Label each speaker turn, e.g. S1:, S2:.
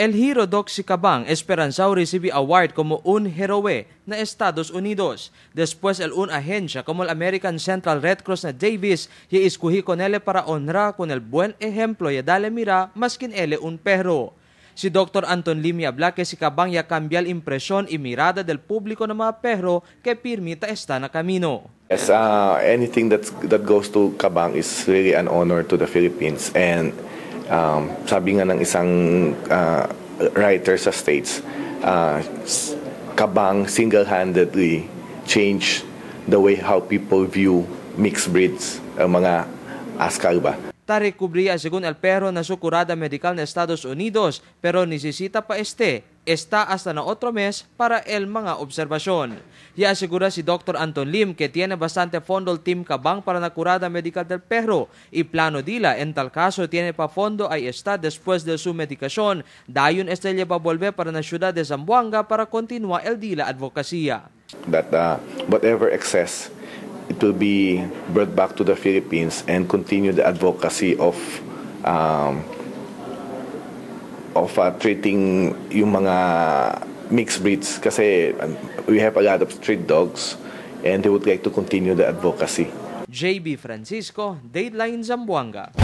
S1: El Hero Doc si Kabang esperanzao recibe award como un héroe na Estados Unidos. Después el un agencia como el American Central Red Cross na Davis y escogí con él para honrar con el buen ejemplo y darle mira maskin él un perro. Si Dr. Anton Lim habla que si Kabang ya cambia la impresión y mirada del público na mga perro que pirmita está na camino.
S2: Yes, anything that goes to Kabang is really an honor to the Philippines. And sabi nga ng isang writer sa States, Kabang single-handedly changed the way how people view mixed breeds, ang mga askal ba.
S1: Tari cubría según el perro na su curada medical na Estados Unidos, pero necesita pa este está hasta na otro mes para el mga observación. Y asegura si Dr. Anton Lim que tiene bastante fondo el Team Kabang para la curada medical del perro y plano dila en tal caso tiene pa fondo ahí está después de su medicación. Dayon este va a volver para la ciudad de Zamboanga para continuar el dila advocacia.
S2: That whatever excess, it will be brought back to the Philippines and continue the advocacy of treating yung mga mixed breeds kasi we have a lot of street dogs and they would like to continue the advocacy.
S1: JB Francisco, Dateline Zamboanga.